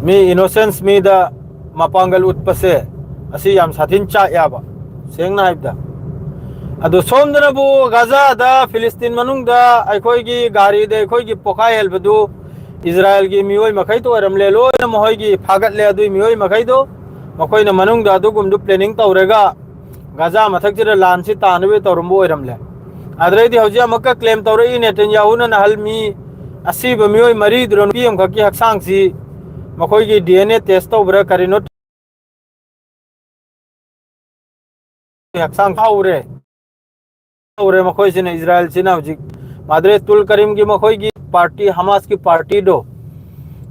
ꯃꯤ ꯏꯅꯣꯁꯦꯟꯁ ꯃꯤꯗ ꯃꯄꯥꯡꯒꯜ ꯎꯠꯄꯁꯦ, ꯑꯁꯤ ꯌꯥꯝ ꯁꯥꯊꯤꯅ ꯆꯥꯛꯑꯦꯕ, ꯁꯦꯡꯅ ꯍꯥꯏꯕꯗ꯫ ꯑꯗꯨ ꯁꯣꯝꯗꯅꯕꯨ ꯒꯥꯖꯥꯗ, ꯐꯤꯂꯤꯁꯇꯤꯟ ꯃꯅꯨꯡꯗ ꯑꯩꯈꯣꯏꯒꯤ ꯒꯥꯔꯤꯗ ꯑꯩꯈꯣꯏꯒꯤ ꯄꯣꯈꯥꯏ ꯍꯦꯜꯕꯗꯨ ꯏꯖꯔꯥꯏꯜꯒꯤ ꯃꯤꯑꯣꯏ ꯃꯈꯩꯗ ꯑꯣꯏꯔꯝꯂꯦ꯫ ꯂꯣꯏꯅ ꯃꯈꯣꯏꯒꯤ ꯐꯥꯒꯠꯂꯦ꯫ ꯑꯗꯨꯏ ꯃꯤꯑꯣꯏ ꯃꯈꯩꯗꯣ, ꯃꯈꯣꯏꯅ ꯃꯅꯨꯡꯗ ꯑꯗꯨꯒꯨꯝꯕꯗꯨ planning ꯇꯧꯔꯒ ꯒꯥꯖꯥ ꯃꯊꯛꯁꯤꯗ ꯂꯥꯟꯁꯤ ꯇꯥꯅꯕ ꯇꯧꯔꯝꯕ ꯑꯣꯏꯔꯝꯂꯦ꯫ ꯑꯗꯨꯗꯩꯗꯤ ꯍꯧꯖꯤꯛ ꯑꯃꯨꯛꯀ claim ꯇꯧꯔꯛꯏ ꯅꯦꯇꯟꯌꯥꯍꯨꯅ ꯅꯍꯜ ꯃꯤ ꯑꯁꯤꯕ ꯃꯤꯑꯣꯏ ꯃꯔꯤꯗꯨꯅ ꯅꯨꯄꯤ ꯑꯃꯈꯛꯀꯤ ꯍꯛꯆꯥꯡꯁꯤ ꯃꯈꯣꯏꯒꯤ D N A test ꯇꯧꯕ꯭ꯔꯥ ꯀꯔꯤꯅꯣ ꯍꯛꯆꯥꯡ ꯐꯥꯎꯔꯦ꯫ ꯇꯧꯔꯦ ꯃꯈꯣꯏꯁꯤꯅ, ꯏꯖꯔꯥꯏꯜꯁꯤꯅ ꯍꯧꯖꯤꯛ ꯃꯥꯗ꯭ꯔꯦ ꯇꯨꯜ ꯀꯔꯤꯝꯒꯤ ꯃꯈꯣꯏꯒꯤ ꯄꯥꯔꯇꯤ, ꯍꯃꯥꯁꯀꯤ ꯄꯥꯔꯇꯤꯗꯣ,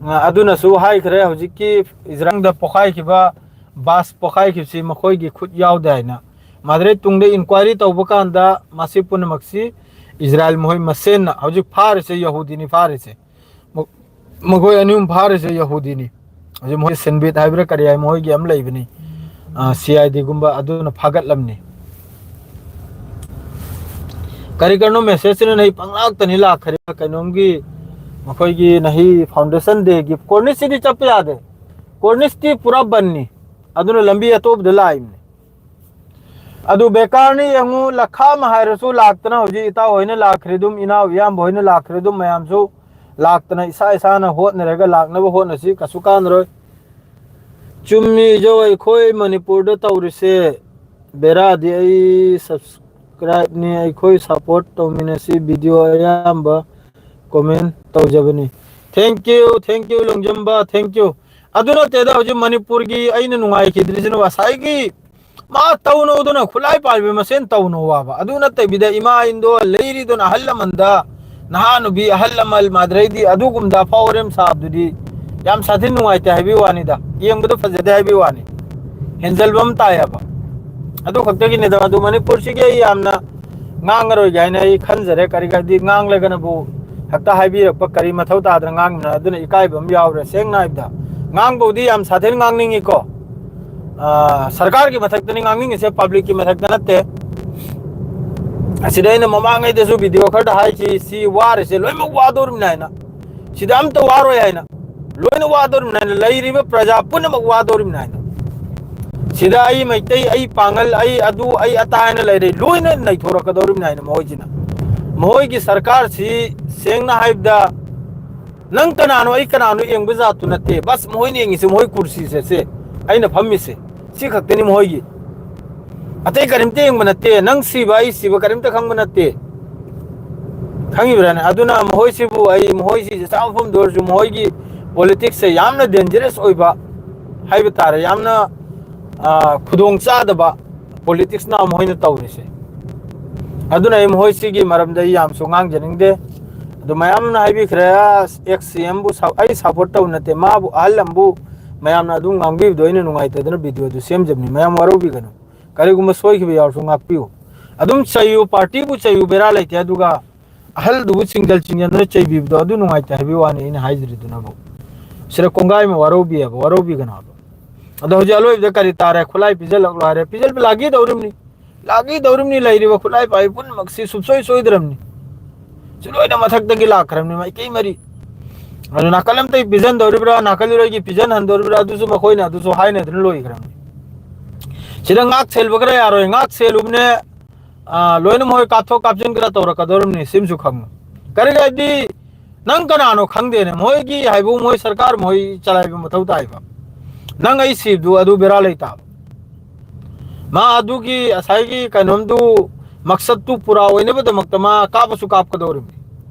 ꯑ, ꯑꯗꯨꯅꯁꯨ ꯍꯥꯏꯈ꯭ꯔꯦ, ꯍꯧꯖꯤꯛꯀꯤ ꯏꯖꯔꯥꯏꯜꯗ ꯄꯣꯈꯥꯏꯈꯤꯕ, ꯕꯥꯁ ꯄꯣꯈꯥꯏꯈꯤꯕꯁꯤ ꯃꯈꯣꯏꯒꯤ ꯈꯨꯠ ꯌꯥꯎꯗꯦ ꯍꯥꯏꯅ꯫ ꯃꯥꯗ꯭ꯔꯦ ꯇꯨꯡꯗ ꯏꯟꯀ꯭ꯋꯥꯏꯔꯤ ꯇꯧꯕ ꯀꯥꯟꯗ ꯃꯁꯤ ꯄꯨꯝꯅꯃꯛꯁꯤ ꯏꯖꯔꯥꯏꯜ ꯃꯈꯣꯏ ꯃꯁꯦꯟꯅ ꯍꯧꯖꯤꯛ ꯐꯥꯔꯤꯁꯦ, ꯌꯍꯨꯗꯤꯅꯤ ꯐꯥꯔꯤꯁꯦ꯫ ꯃ-, ꯃꯈꯣꯏ ꯑꯅꯤ ꯑꯍꯨꯝ ꯐꯥꯔꯤꯁꯦ ꯌꯍꯨꯗꯤꯅꯤ꯫ ꯍꯧꯖꯤꯛ ꯃꯈꯣꯏ ꯁꯤꯟꯕꯤꯠ ꯍꯥꯏꯕ꯭ꯔꯥ ꯀꯔꯤ ꯍꯥꯏ, ꯃꯈꯣꯏꯒꯤ ꯑꯃ ꯂꯩꯕꯅꯤ, ꯁꯤ ꯑꯥꯏ ꯗꯤꯒꯨꯝꯕ, ꯑꯗꯨꯅ ꯐꯥꯒꯠꯂꯝꯅꯤ꯫ ꯀꯔꯤ ꯀꯔꯤꯅꯣ ꯃꯦꯁꯦꯖꯁꯤꯅ ꯅꯍꯤ ꯄꯪꯂꯥꯛꯇꯅꯤ ꯂꯥꯛꯈ꯭ꯔꯦ꯫ ꯀꯩꯅꯣꯝꯒꯤ ꯃꯈꯣꯏꯒꯤ ꯅꯍꯤ ꯐꯥꯎꯟꯗꯦꯁꯟ ꯗꯦꯒꯤ ꯀꯣꯔꯅꯤꯁꯁꯤꯗꯤ ꯆꯠꯄ ꯌꯥꯗꯦ꯫ ꯀꯣꯔꯅꯤꯁꯇꯤ ꯄꯨꯔꯥ ꯕꯟꯅꯤ꯫ ꯑꯗꯨꯅ ꯂꯝꯕꯤ ꯑꯇꯣꯞꯄꯗ ꯂꯥꯛꯏꯕꯅꯤ꯫ ꯑꯗꯨ ꯕꯦꯀꯥꯔꯅꯤ ꯌꯦꯡꯉꯨ, ꯂꯈꯥ ꯑꯃ ꯍꯥꯏꯔꯁꯨ ꯂꯥꯛꯇꯅ ꯍꯧꯖꯤꯛ ꯏꯇꯥꯎ ꯍꯣꯏꯅ ꯂꯥꯛꯈ꯭ꯔꯦ ꯑꯗꯨꯝ, ꯏꯅꯥꯎ ꯏꯌꯥꯝꯕ ꯍꯣꯏꯅ ꯂꯥꯛꯈ꯭ꯔꯦ ꯑꯗꯨꯝ, ꯃꯌꯥꯝꯁꯨ ꯂꯥꯛꯇꯅ ꯏꯁꯥ ꯏꯁꯥꯅ ꯍꯣꯠꯅꯔꯒ ꯂꯥꯛꯅꯕ ꯍꯣꯠꯅꯁꯤ, ꯀꯩꯁꯨ ꯀꯥꯟꯅꯔꯣꯏ꯫ ꯆꯨꯝꯃꯤ ꯏꯖꯧ, ꯑꯩꯈꯣꯏ ꯃꯅꯤꯄꯨꯔꯗ ꯇꯧꯔꯤꯁꯦ ꯕꯦꯔꯥꯗꯤ꯫ ꯑꯩ ꯁꯕꯁꯀ꯭ꯔꯥꯏꯕꯅꯤ, ꯑꯩꯈꯣꯏ ꯁꯞꯄꯣꯔꯠ ꯇꯧꯃꯤꯟꯅꯁꯤ, ꯚꯤꯗꯤꯑꯣ ꯑꯌꯥꯝꯕ ꯀꯣꯃꯦꯟ ꯇꯧꯖꯕꯅꯤ꯫ Thank you, thank you ꯂꯣꯡꯖꯝꯕ, thank you꯫ ꯑꯗꯨ ꯅꯠꯇꯦꯗ, ꯍꯧꯖꯤꯛ ꯃꯅꯤꯄꯨꯔꯒꯤ ꯑꯩꯅ ꯅꯨꯡꯉꯥꯏꯈꯤꯗ꯭ꯔꯤꯁꯤꯅ ꯉꯁꯥꯏꯒꯤ ꯃꯥ ꯇꯧꯅꯧꯗꯅ ꯈꯨꯠꯂꯥꯏ ꯄꯥꯏꯕ ꯃꯁꯦꯟ ꯇꯧꯅꯧ ꯍꯥꯏꯕ꯫ ꯑꯗꯨ ꯅꯠꯇꯕꯤꯗ ꯏꯃꯥ ꯏꯟꯗꯣ ꯂꯩꯔꯤꯗꯨꯅ ꯑꯍꯜ ꯂꯃꯟꯗ, ꯅꯍꯥ ꯅꯨꯄꯤ ꯑꯍꯜ ꯂꯃꯟ ꯃꯥꯗ꯭ꯔꯩꯗꯤ ꯑꯗꯨꯒꯨꯝꯕꯗ ꯑꯐꯥꯎ ꯑꯔꯦꯝ ꯁꯥꯕꯗꯨꯗꯤ ꯌꯥꯝ ꯁꯥꯊꯤ ꯅꯨꯡꯉꯥꯏꯇꯦ ꯍꯥꯏꯕꯒꯤ ꯋꯥꯅꯤꯗ, ꯌꯦꯡꯕꯗ ꯐꯖꯗꯦ ꯍꯥꯏꯕꯒꯤ ꯋꯥꯅꯤ꯫ ꯍꯦꯟꯖꯜꯕ ꯑꯃ ꯇꯥꯏ ꯍꯥꯏꯕ꯫ ꯑꯗꯨ ꯈꯛꯇꯒꯤꯅꯤꯗ, ꯑꯗꯨ ꯃꯅꯤꯄꯨꯔꯁꯤꯒꯤ ꯑꯩ ꯌꯥꯝꯅ ꯉꯥꯡꯉꯔꯣꯏꯒꯦ ꯍꯥꯏꯅ ꯑꯩ ꯈꯟꯖꯔꯦ꯫ ꯀꯔꯤ ꯍꯥꯏꯗꯤ ꯉꯥꯡꯂꯒꯅꯕꯨ ꯍꯦꯛꯇ ꯍꯥꯏꯕꯤꯔꯛꯄ ꯀꯔꯤ ꯃꯊꯧ ꯇꯥꯗꯅ ꯉꯥꯡꯕꯅꯣ? ꯑꯗꯨꯅ ꯏꯀꯥꯏꯕ ꯑꯃ ꯌꯥꯎꯔꯦ꯫ ꯁꯦꯡꯅ ꯍꯥꯏꯕꯗ ꯉꯥꯡꯕꯕꯨꯗꯤ ꯌꯥꯝ ꯁꯥꯊꯤꯅ ꯉꯥꯡꯅꯤꯡꯉꯤꯀꯣ꯫ ꯑꯥ, ꯁꯔꯀꯥꯔꯒꯤ ꯃꯊꯛꯇꯅꯤ ꯉꯥꯡꯅꯤꯡꯉꯤꯁꯦ, ꯄꯕ꯭ꯂꯤꯛꯀꯤ ꯃꯊꯛꯇ ꯅꯠꯇꯦ꯫ ꯑꯁꯤꯗ ꯑꯩꯅ ꯃꯃꯥꯡꯉꯩꯗꯁꯨ ꯚꯤꯗꯤꯑꯣ ꯈꯔꯗ ꯍꯥꯏꯁꯤ, ꯁꯤ ꯋꯥꯔꯤꯁꯦ ꯂꯣꯏꯅꯃꯛ ꯋꯥꯗꯧꯔꯤꯕꯅꯤ ꯍꯥꯏꯅ, ꯁꯤꯗ ꯑꯝꯇ ꯋꯥꯔꯣꯏ ꯍꯥꯏꯅ, ꯂꯣꯏꯅ ꯋꯥꯗꯧꯔꯤꯕꯅꯤ ꯍꯥꯏꯅ, ꯂꯩꯔꯤꯕ ꯄ꯭ꯔꯖꯥ ꯄꯨꯝꯅꯃꯛ ꯋꯥꯗꯧꯔꯤꯕꯅꯤ ꯍꯥꯏꯅ꯫ ꯁꯤꯗ ꯑꯩ ꯃꯩꯇꯩ, ꯑꯩ ꯄꯥꯡꯒꯜ, ꯑꯩ ꯑꯗꯨ, ꯑꯩ ꯑꯇꯥ ꯍꯥꯏꯅ ꯂꯩꯔꯦ, ꯂꯣꯏꯅ ꯅꯩꯊꯣꯔꯛꯀꯗꯧꯔꯤꯕꯅꯤ ꯍꯥꯏꯅ ꯃꯈꯣꯏꯁꯤꯅ꯫ ꯃꯈꯣꯏꯒꯤ ꯁꯔꯀꯥꯔꯁꯤ ꯁꯦꯡꯅ ꯍꯥꯏꯕꯗ ꯅꯪ ꯀꯅꯥꯅꯣ, ꯑꯩ ꯀꯅꯥꯅꯣ ꯌꯦꯡꯕ ꯖꯥꯠꯇꯨ ꯅꯠꯇꯦ꯫ ꯕꯁ ꯃꯈꯣꯏꯅ ꯌꯦꯡꯉꯤꯁꯦ ꯃꯈꯣꯏ ꯀꯨꯔꯁꯤꯁꯦ, ꯁꯦ ꯑꯩꯅ ꯐꯝꯃꯤꯁꯦ, ꯁꯤ ꯈꯛꯇꯅꯤ ꯃꯈꯣꯏꯒꯤ꯫ ꯑꯇꯩ ꯀꯔꯤꯝꯇ ꯌꯦꯡꯕ ꯅꯠꯇꯦ꯫ ꯅꯪ ꯁꯤꯕ, ꯑꯩ ꯁꯤꯕ ꯀꯔꯤꯝꯇ ꯈꯪꯕ ꯅꯠꯇꯦ꯫ ꯈꯪꯉꯤꯕ꯭ꯔꯥꯅꯦ? ꯑꯗꯨꯅ ꯃꯈꯣꯏꯁꯤꯕꯨ ꯑꯩ, ꯃꯈꯣꯏꯁꯤ ꯆꯥꯕ ꯃꯐꯝꯗ ꯑꯣꯏꯔꯁꯨ ꯃꯈꯣꯏꯒꯤ ꯄꯣꯂꯤꯇꯤꯛꯁꯁꯦ ꯌꯥꯝꯅ ꯗꯦꯟꯖꯔꯁ ꯑꯣꯏꯕ ꯍꯥꯏꯕ ꯇꯥꯔꯦ, ꯌꯥꯝꯅ, ꯑ, ꯈꯨꯗꯣꯡ ꯆꯥꯗꯕ ꯄꯣꯂꯤꯇꯤꯛꯁꯅ ꯃꯈꯣꯏꯅ ꯇꯧꯔꯤꯁꯦ꯫ ꯑꯗꯨꯅ ꯑꯩ ꯃꯈꯣꯏ ꯁꯤꯒꯤ ꯃꯔꯝꯗ ꯑꯩ ꯌꯥꯝꯁꯨ ꯉꯥꯡꯖꯅꯤꯡꯗꯦ꯫ ꯑꯗꯨ ꯃꯌꯥꯝꯅ ꯍꯥꯏꯕꯤꯈ꯭ꯔꯦ, ꯑꯦꯛꯁ ꯁꯤ ꯑꯦꯝꯕꯨ ꯁ-, ꯑꯩ ꯁꯄꯣꯔꯠ ꯇꯧꯕ ꯅꯠꯇꯦ, ꯃꯥꯕꯨ ꯑꯍꯜ ꯑꯃꯕꯨ ꯃꯌꯥꯝꯅ ꯑꯗꯨꯝ ꯉꯥꯡꯕꯤꯕꯗꯣ ꯑꯩꯅ ꯅꯨꯡꯉꯥꯏꯇꯗꯅ ꯚꯤꯗꯤꯑꯣꯗꯨ ꯁꯦꯝꯖꯕꯅꯤ꯫ ꯃꯌꯥꯝ ꯋꯥꯔꯧꯕꯤꯒꯅꯨ, ꯀꯔꯤꯒꯨꯝꯕ ꯁꯣꯏꯈꯤꯕ ꯌꯥꯎꯔꯁꯨ ꯉꯥꯛꯄꯤꯌꯨ꯫ ꯑꯗꯨꯝ ꯆꯩꯌꯨ, ꯄꯥꯔꯇꯤꯕꯨ ꯆꯩꯌꯨ, ꯕꯦꯔꯥ ꯂꯩꯇꯦ꯫ ꯑꯗꯨꯒ ꯑꯍꯜꯗꯨꯕꯨ ꯆꯤꯡꯖꯜ ꯆꯤꯡꯖꯟꯗꯨꯅ ꯆꯩꯕꯤꯕꯗꯣ ꯑꯗꯨ ꯅꯨꯡꯉꯥꯏꯇꯦ ꯍꯥꯏꯕꯒꯤ ꯋꯥꯅꯤ ꯑꯩꯅ ꯍꯥꯏꯖꯔꯤꯗꯨꯅꯕꯨ꯫ ꯁꯤꯗ ꯀꯣꯡꯒꯥꯏ ꯑꯃ ꯋꯥꯔꯧꯕꯤꯑꯕ, ꯋꯥꯔꯧꯕꯤꯒꯅꯣ ꯍꯥꯏꯕ꯫ ꯑꯗꯣ ꯍꯧꯖꯤꯛ ꯑꯂꯣꯏꯕꯗ ꯀꯔꯤ ꯇꯥꯔꯦ? ꯈꯨꯠꯂꯥꯏ ꯄꯤꯖꯜꯂꯛꯂꯣ ꯍꯥꯏꯔꯦ꯫ ꯄꯤꯖꯜ-, ꯂꯥꯛꯀꯦ ꯇꯧꯔꯤꯕꯅꯤ, ꯂꯥꯛꯀꯦ ꯇꯧꯔꯤꯕꯅꯤ꯫ ꯂꯩꯔꯤꯕ ꯈꯨꯠꯂꯥꯏ ꯄꯥꯏꯕ ꯄꯨꯝꯅꯃꯛꯁꯤ ꯁꯨꯡꯁꯣꯏ ꯁꯣꯏꯗ꯭ꯔꯕꯅꯤ꯫ ꯁꯤ ꯂꯣꯏꯅ ꯃꯊꯛꯇꯒꯤ ꯂꯥꯛꯈ꯭ꯔꯕꯅꯤ, ꯃꯥꯏꯀꯩ ꯃꯔꯤ꯫ ꯑꯗꯨ ꯅꯥꯀꯜ ꯑꯃꯗꯒꯤ ꯄꯤꯖꯟꯗꯧꯔꯤꯕ꯭ꯔꯥ, ꯅꯥꯀꯜ ꯏꯔꯣꯏꯒꯤ ꯄꯤꯖꯟꯍꯟꯗꯧꯔꯤꯕ꯭ꯔꯥ, ꯑꯗꯨꯁꯨ ꯃꯈꯣꯏꯅ ꯑꯗꯨꯁꯨ ꯍꯥꯏꯅꯗꯨꯅ ꯂꯣꯏꯈ꯭ꯔꯕꯅꯤ꯫ ꯁꯤꯗ ꯉꯥꯛ ꯁꯦꯜꯕ ꯈꯔ ꯌꯥꯔꯣꯏ, ꯉꯥꯛ ꯁꯦꯜꯂꯨꯕꯅꯦ꯫ ꯑꯥ, ꯂꯣꯏꯅ ꯃꯣꯏ ꯀꯥꯞꯊꯣꯛ ꯀꯥꯞꯁꯤꯟ ꯈꯔ ꯇꯧꯔꯛꯀꯗꯧꯔꯤꯕꯅꯤ, ꯁꯤꯃꯁꯨ ꯈꯪꯉꯨ꯫ ꯀꯔꯤꯒꯤ ꯍꯥꯏꯗꯤ, ꯅꯪ ꯀꯅꯥꯅꯣ ꯈꯪꯗꯦꯅꯦ, ꯃꯣꯏꯒꯤ ꯍꯥꯏꯕꯨ ꯃꯣꯏ ꯁꯔꯀꯥꯔ ꯃꯣꯏ ꯆꯂꯥꯏꯕ ꯃꯊꯧ ꯇꯥꯏꯕ꯫ ꯅꯪ ꯑꯩ ꯁꯤꯕꯗꯨ ꯑꯗꯨ ꯕꯦꯔꯥ ꯂꯩꯇꯥꯕ꯫ ꯃꯥ ꯑꯗꯨꯒꯤ ꯉꯁꯥꯏꯒꯤ ꯀꯩꯅꯣꯝꯗꯨ, ꯃꯛꯁꯠꯇꯨ ꯄꯨꯔꯥ ꯑꯣꯏꯅꯕꯗꯃꯛꯇ ꯃꯥ ꯀꯥꯞꯄꯁꯨ ꯀꯥꯞꯀꯗꯧꯔꯤꯕꯅꯤ,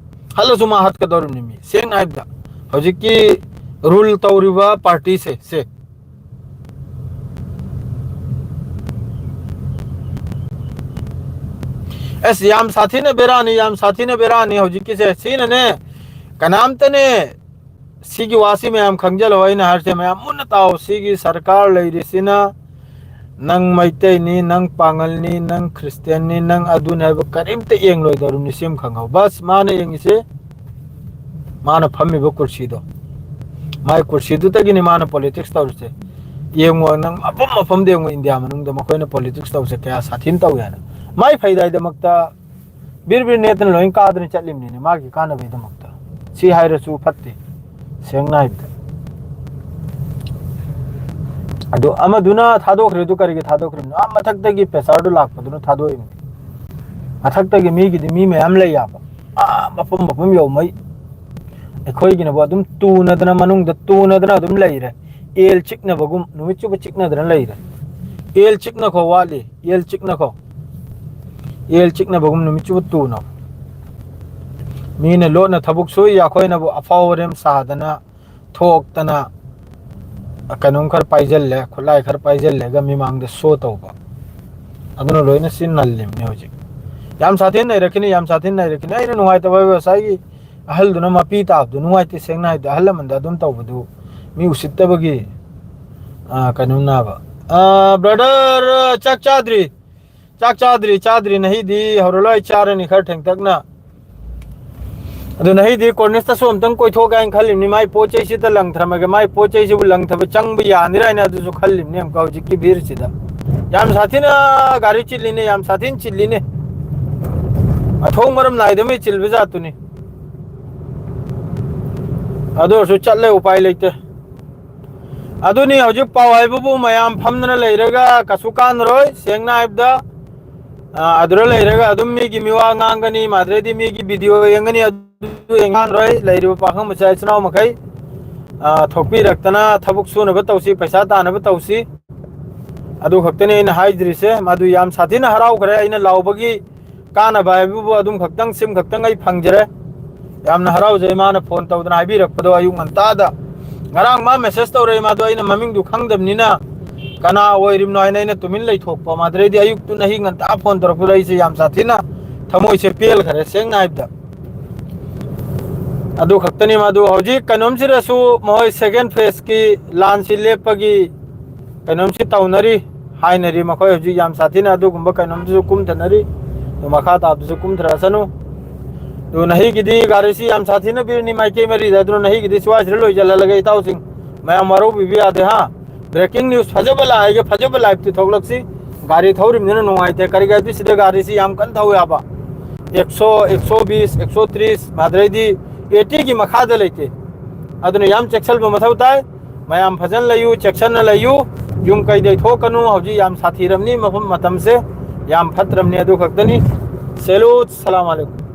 ꯍꯜꯂꯁꯨ ꯃꯥ ꯍꯠꯀꯗꯧꯔꯤꯕꯅꯤ꯫ ꯃꯤ ꯁꯦꯡꯅ ꯍꯥꯏꯕꯗ, ꯍꯧꯖꯤꯛꯀꯤ ꯔꯨꯜ ꯇꯧꯔꯤꯕ ꯄꯥꯔꯇꯤꯁꯦ, ꯁꯦ꯫ ꯑꯁ, ꯌꯥꯝ ꯁꯥꯊꯤꯅ ꯕꯦꯔꯥꯅꯤ, ꯌꯥꯝ ꯁꯥꯊꯤꯅ ꯕꯦꯔꯥꯅꯤ ꯍꯧꯖꯤꯛꯀꯤꯁꯦ꯫ ꯁꯤꯅꯅꯦ, ꯀꯅꯥꯝꯇꯅꯦ, ꯁꯤꯒꯤ ꯋꯥꯁꯤ ꯃꯌꯥꯝ ꯈꯪꯖꯤꯜꯂꯣ꯫ ꯑꯩꯅ ꯍꯥꯏꯔꯤꯁꯦ, ꯃꯌꯥꯝ ꯃꯨꯟꯅ ꯇꯥꯎ꯫ ꯁꯤꯒꯤ ꯁꯔꯀꯥꯔ ꯂꯩꯔꯤꯁꯤꯅ, ꯅꯪ ꯃꯩꯇꯩꯅꯤ, ꯅꯪ ꯄꯥꯉꯜꯅꯤ, ꯅꯪ ꯈ꯭ꯔꯤꯁꯇꯤꯌꯥꯟꯅꯤ, ꯅꯪ ꯑꯗꯨꯅꯤ ꯍꯥꯏꯕ ꯀꯔꯤꯝꯇ ꯌꯦꯡꯂꯣꯏꯗꯧꯔꯤꯕꯅꯤ꯫ ꯁꯤ ꯑꯃ ꯈꯪꯍꯧ꯫ ꯕꯁ, ꯃꯥꯅ ꯌꯦꯡꯉꯤꯁꯦ, ꯃꯥꯅ ꯐꯝꯃꯤꯕ ꯀꯨꯔꯁꯤꯗꯣ, ꯃꯥꯏ ꯀꯨꯔꯁꯤꯗꯨꯗꯒꯤꯅꯤ ꯃꯥꯅ ꯄꯣꯂꯤꯇꯤꯛꯁ ꯇꯧꯔꯤꯁꯦ꯫ ꯌꯦꯡꯉꯣ, ꯅꯪ ꯃꯐꯝ ꯃꯐꯝꯗ ꯌꯦꯡꯉꯣ, ꯏꯟꯗꯤꯌꯥ ꯃꯅꯨꯡꯗ ꯃꯈꯣꯏꯅ ꯄꯣꯂꯤꯇꯤꯛꯁ ꯇꯧꯕꯁꯦ ꯀꯌꯥ ꯁꯥꯊꯤꯅ ꯇꯧꯏ ꯍꯥꯏꯅ꯫ ꯃꯥꯏ ꯐꯩꯗꯥꯏꯗꯃꯛꯇ ꯕꯤꯔ ꯕꯤꯔ ꯅꯦꯠꯇꯅ ꯂꯣꯏ ꯀꯥꯗꯅ ꯆꯠꯂꯤꯕꯅꯤꯅꯦ, ꯃꯥꯒꯤ ꯀꯥꯟꯅꯕꯒꯤꯗꯃꯛꯇ꯫ ꯁꯤ ꯍꯥꯏꯔꯁꯨ ꯐꯠꯇꯦ, ꯁꯦꯡꯅ ꯍꯥꯏꯕꯗ꯫ ꯑꯗꯣ ꯑꯃꯗꯨꯅ ꯊꯥꯗꯣꯛꯈ꯭ꯔꯤꯗꯨ ꯀꯔꯤꯒꯤ ꯊꯥꯗꯣꯛꯈ꯭ꯔꯤꯕꯅꯣ? ꯑꯥ, ꯃꯊꯛꯇꯒꯤ ꯄ꯭ꯔꯦꯁꯔꯗꯨ ꯂꯥꯛꯄꯗꯨꯅ ꯊꯥꯗꯣꯛꯏꯕꯅꯤ꯫ ꯃꯊꯛꯇꯒꯤ ꯃꯤꯒꯤꯗꯤ ꯃꯤ ꯃꯌꯥꯝ ꯂꯩ ꯌꯥꯕ, ꯑꯥ, ꯃꯐꯝ ꯃꯐꯝ ꯌꯧꯃꯩ꯫ ꯑꯩꯈꯣꯏꯒꯤꯅꯕꯨ ꯑꯗꯨꯝ ꯇꯨꯅꯗꯅ, ꯃꯅꯨꯡꯗ ꯇꯨꯅꯗꯅ ꯑꯗꯨꯝ ꯂꯩꯔꯦ꯫ ꯑꯦꯜ ꯆꯤꯛꯅꯕꯒꯨꯝ ꯅꯨꯃꯤꯠ ꯆꯨꯞꯄ ꯆꯤꯛꯅꯗꯅ ꯂꯩꯔꯦ꯫ ꯑꯦꯜ ꯆꯤꯛꯅꯈꯣ ꯋꯥꯠꯂꯤ, ꯑꯦꯜ ꯆꯤꯛꯅꯈꯣ꯫ ꯑꯦꯜ ꯆꯤꯛꯅꯕꯒꯨꯝ ꯅꯨꯃꯤꯠ ꯆꯨꯞꯄ ꯇꯨꯅꯧ꯫ ꯃꯤꯅ ꯂꯣꯠꯅ ꯊꯕꯛ ꯁꯨꯏ, ꯑꯩꯈꯣꯏꯅꯕꯨ ꯑꯐꯥꯎ ꯑꯔꯦꯝ ꯁꯥꯗꯅ, ꯊꯣꯛꯇꯅ, ꯀꯩꯅꯣꯝ ꯈꯔ ꯄꯥꯏꯁꯤꯜꯂꯦ, ꯈꯨꯠꯂꯥꯏ ꯈꯔ ꯄꯥꯏꯁꯤꯜꯂꯒ ꯃꯤꯃꯥꯡꯗ ꯁꯣ ꯇꯧꯕ꯫ ꯑꯗꯨꯅ ꯂꯣꯏꯅ ꯁꯤ ꯅꯜꯂꯤꯕꯅꯤ ꯍꯧꯖꯤꯛ꯫ ꯌꯥꯝ ꯁꯥꯊꯤꯅ ꯅꯩꯔꯛꯈꯤꯅꯤ, ꯌꯥꯝ ꯁꯥꯊꯤꯅ ꯅꯩꯔꯛꯈꯤꯅꯤ꯫ ꯑꯩꯅ ꯅꯨꯡꯉꯥꯏꯇꯕ ꯍꯥꯏꯕ ꯉꯁꯥꯏꯒꯤ ꯑꯍꯜꯗꯨꯅ ꯃꯄꯤ ꯇꯥꯕꯗꯨ ꯅꯨꯡꯉꯥꯏꯇꯦ꯫ ꯁꯦꯡꯅ ꯍꯥꯏꯕꯗ, ꯑꯍꯜ ꯂꯃꯟꯗ ꯑꯗꯨꯝ ꯇꯧꯕꯗꯨ ꯃꯤ ꯎꯁꯤꯠꯇꯕꯒꯤ, ꯑ, ꯀꯩꯅꯣꯝꯅꯦꯕ꯫ ꯑ, ꯕ꯭ꯔꯗꯔ, ꯆꯥꯛ ꯆꯥꯗ꯭ꯔꯤ? ꯆꯥꯛ ꯆꯥꯗ꯭ꯔꯤ, ꯆꯥꯗ꯭ꯔꯤ꯫ ꯅꯍꯤꯗꯤ ꯍꯧꯔ ꯂꯣꯏ ꯆꯥꯔꯅꯤ ꯈꯔ ꯊꯦꯡꯇꯛꯅ꯫ ꯑꯗꯨ ꯅꯍꯤꯗꯤ ꯀꯣꯔꯅꯤꯁꯇꯁꯨ ꯑꯝꯇꯪ ꯀꯣꯏꯊꯣꯛꯀꯦ ꯍꯥꯏꯅ ꯈꯜꯂꯤꯕꯅꯤ꯫ ꯃꯥꯏ ꯄꯣꯠ ꯆꯩꯁꯤꯗ ꯂꯪꯊꯔꯝꯃꯒꯦ, ꯃꯥꯏ ꯄꯣꯠ ꯆꯩꯁꯤꯕꯨ ꯂꯪꯊꯕ ꯆꯪꯕ ꯌꯥꯅꯤꯔꯥ ꯍꯥꯏꯅ ꯑꯗꯨꯁꯨ ꯈꯜꯂꯤꯕꯅꯤ ꯑꯃꯨꯛꯀ ꯍꯧꯖꯤꯛꯀꯤ ꯚꯤꯔꯁꯤꯗ꯫ ꯌꯥꯝ ꯁꯥꯊꯤꯅ ꯒꯥꯔꯤ ꯆꯤꯜꯂꯤꯅꯦ, ꯌꯥꯝ ꯁꯥꯊꯤꯅ ꯆꯤꯜꯂꯤꯅꯦ꯫ ꯃꯊꯣꯡ ꯃꯔꯝ ꯅꯥꯏꯗꯕꯩ ꯆꯤꯜꯕ ꯖꯥꯠꯇꯨꯅꯤ꯫ ꯑꯗꯨ ꯑꯣꯏꯔꯁꯨ ꯆꯠꯂꯦ, ꯎꯄꯥꯏ ꯂꯩꯇꯦ꯫ ꯑꯗꯨꯅꯤ ꯍꯧꯖꯤꯛ ꯄꯥꯎ ꯍꯥꯏꯕꯕꯨ, ꯃꯌꯥꯝ ꯐꯝꯗꯅ ꯂꯩꯔꯒ ꯀꯩꯁꯨ ꯀꯥꯟꯅꯔꯣꯏ꯫ ꯁꯦꯡꯅ ꯍꯥꯏꯕꯗ, ꯑ, ꯑꯗꯨꯗ ꯂꯩꯔꯒ ꯑꯗꯨꯝ ꯃꯤꯒꯤ ꯃꯤꯋꯥ ꯉꯥꯡꯒꯅꯤ, ꯃꯗꯨꯗꯩꯗꯤ ꯃꯤꯒꯤ video ꯌꯦꯡꯒꯅꯤ, ꯑꯗꯨ ꯌꯦꯡꯉꯔꯣꯏ꯫ ꯂꯩꯔꯤꯕ ꯄꯥꯈꯪ ꯃꯆꯥ ꯏꯆꯤꯟ ꯏꯅꯥꯎ ꯃꯈꯩ, ꯑ, ꯊꯣꯛꯄꯤꯔꯛꯇꯅ ꯊꯕꯛ ꯁꯨꯅꯕ ꯇꯧꯁꯤ, ꯄꯩꯁꯥ ꯇꯥꯅꯕ ꯇꯧꯁꯤ꯫ ꯑꯗꯨ ꯈꯛꯇꯅꯤ ꯑꯩꯅ ꯍꯥꯏꯗ꯭ꯔꯤꯁꯦ꯫ ꯃꯗꯨ ꯌꯥꯝ ꯁꯥꯊꯤꯅ ꯍꯔꯥꯎꯈ꯭ꯔꯦ꯫ ꯑꯩꯅ ꯂꯥꯎꯕꯒꯤ ꯀꯥꯟꯅꯕ ꯍꯥꯏꯕꯕꯨ ꯑꯗꯨꯝ ꯈꯛꯇꯪ, ꯁꯤꯝ ꯈꯛꯇꯪ ꯑꯩ ꯐꯪꯖꯔꯦ꯫ ꯌꯥꯝꯅ ꯍꯔꯥꯎꯖꯩ ꯃꯥꯅ phone ꯇꯧꯗꯅ ꯍꯥꯏꯕꯤꯔꯛꯄꯗꯣ ꯑꯌꯨꯛ ꯉꯟꯇꯥꯗ꯫ ꯉꯔꯥꯡ ꯃꯥ message ꯇꯧꯔꯛꯑꯦ, ꯃꯥꯗꯣ ꯑꯩꯅ ꯃꯃꯤꯡꯗꯨ ꯈꯪꯗꯕꯅꯤꯅ ꯀꯅꯥ ꯑꯣꯏꯔꯤꯕꯅꯣ ꯍꯥꯏꯅ ꯑꯩꯅ ꯇꯨꯃꯤꯟ ꯂꯩꯊꯣꯛꯄ꯫ ꯃꯗꯨꯗꯩꯗꯤ ꯑꯌꯨꯛꯇꯨꯅ ꯑꯍꯤꯡ ꯉꯟꯇꯥ phone ꯇꯧꯔꯛꯄꯗ ꯑꯩꯁꯦ ꯌꯥꯝ ꯁꯥꯊꯤꯅ ꯊꯃꯣꯏꯁꯦ ꯄꯦꯜꯈ꯭ꯔꯦ, ꯁꯦꯡꯅ ꯍꯥꯏꯕꯗ꯫ ꯑꯗꯨ ꯈꯛꯇꯅꯤ꯫ ꯃꯗꯨ ꯍꯧꯖꯤꯛ ꯀꯩꯅꯣꯝꯁꯤꯗꯁꯨ ꯃꯈꯣꯏ second phaseꯀꯤ ꯂꯥꯟꯁꯤ ꯂꯦꯞꯄꯒꯤ ꯀꯩꯅꯣꯝꯁꯤ ꯇꯧꯅꯔꯤ, ꯍꯥꯏꯅꯔꯤ꯫ ꯃꯈꯣꯏ ꯍꯧꯖꯤꯛ ꯌꯥꯝ ꯁꯥꯊꯤꯅ ꯑꯗꯨꯒꯨꯝꯕ ꯀꯩꯅꯣꯝꯗꯨꯁꯨ ꯀꯨꯝꯊꯅꯔꯤ꯫ ꯑꯗꯨ ꯃꯈꯥ ꯇꯥꯕꯗꯨꯁꯨ ꯀꯨꯝꯊꯔꯛꯁꯅꯨ꯫ ꯑꯗꯨ ꯅꯍꯤꯒꯤꯗꯤ ꯒꯥꯔꯤꯁꯤ ꯌꯥꯝ ꯁꯥꯊꯤꯅ ꯄꯤꯔꯅꯤ ꯃꯥꯏꯀꯩ ꯃꯔꯤꯗ꯫ ꯑꯗꯨꯅ ꯅꯍꯤꯒꯤꯗꯤ ꯁ꯭ꯋꯥꯏꯁꯤꯗ ꯂꯣꯏꯁꯤꯜꯍꯜꯂꯒꯦ ꯏꯇꯥꯎꯁꯤꯡ꯫ ꯃꯌꯥꯝ ꯋꯥꯔꯧꯕꯤꯕ ꯌꯥꯗꯦ ꯍꯥ꯫ Breaking news ꯐꯖꯕ ꯂꯥꯛꯑꯒꯦ, ꯐꯖꯕ liveꯇꯤ ꯊꯣꯛꯂꯛꯁꯤ꯫ ꯒꯥꯔꯤ ꯊꯧꯔꯤꯕꯅꯤꯅ ꯅꯨꯡꯉꯥꯏꯇꯦ꯫ ꯀꯔꯤꯒꯤ ꯍꯥꯏꯗꯤ ꯁꯤꯗ ꯒꯥꯔꯤꯁꯤ ꯌꯥꯝ ꯀꯟꯅ ꯊꯧ ꯌꯥꯕ꯫ ꯑꯦꯛꯁꯣ, ꯑꯦꯛꯁꯣ ꯕꯤꯁ, ꯑꯦꯛꯁꯣ ꯇ꯭ꯔꯤꯁ, ꯃꯗꯨꯗꯩꯗꯤ eightyꯒꯤ ꯃꯈꯥꯗ ꯂꯩꯇꯦ꯫ ꯑꯗꯨꯅ ꯌꯥꯝ ꯆꯦꯛꯁꯤꯟꯕ ꯃꯊꯧ ꯇꯥꯏ꯫ ꯃꯌꯥꯝ ꯐꯖꯅ ꯂꯩꯌꯨ, ꯆꯦꯛꯁꯤꯟꯅ ꯂꯩꯌꯨ꯫ ꯌꯨꯝ ꯀꯩꯗꯩ ꯊꯣꯛꯀꯅꯨ꯫ ꯍꯧꯖꯤꯛ ꯌꯥꯝ ꯁꯥꯊꯤꯔꯕꯅꯤ ꯃꯐꯝ ꯃꯇꯝꯁꯦ꯫ ꯌꯥꯝ ꯐꯠꯇ꯭ꯔꯕꯅꯤ꯫ ꯑꯗꯨ ꯈꯛꯇꯅꯤ꯫ Salute, ꯁꯂꯥꯝ ꯑꯂꯩꯀꯨꯝ꯫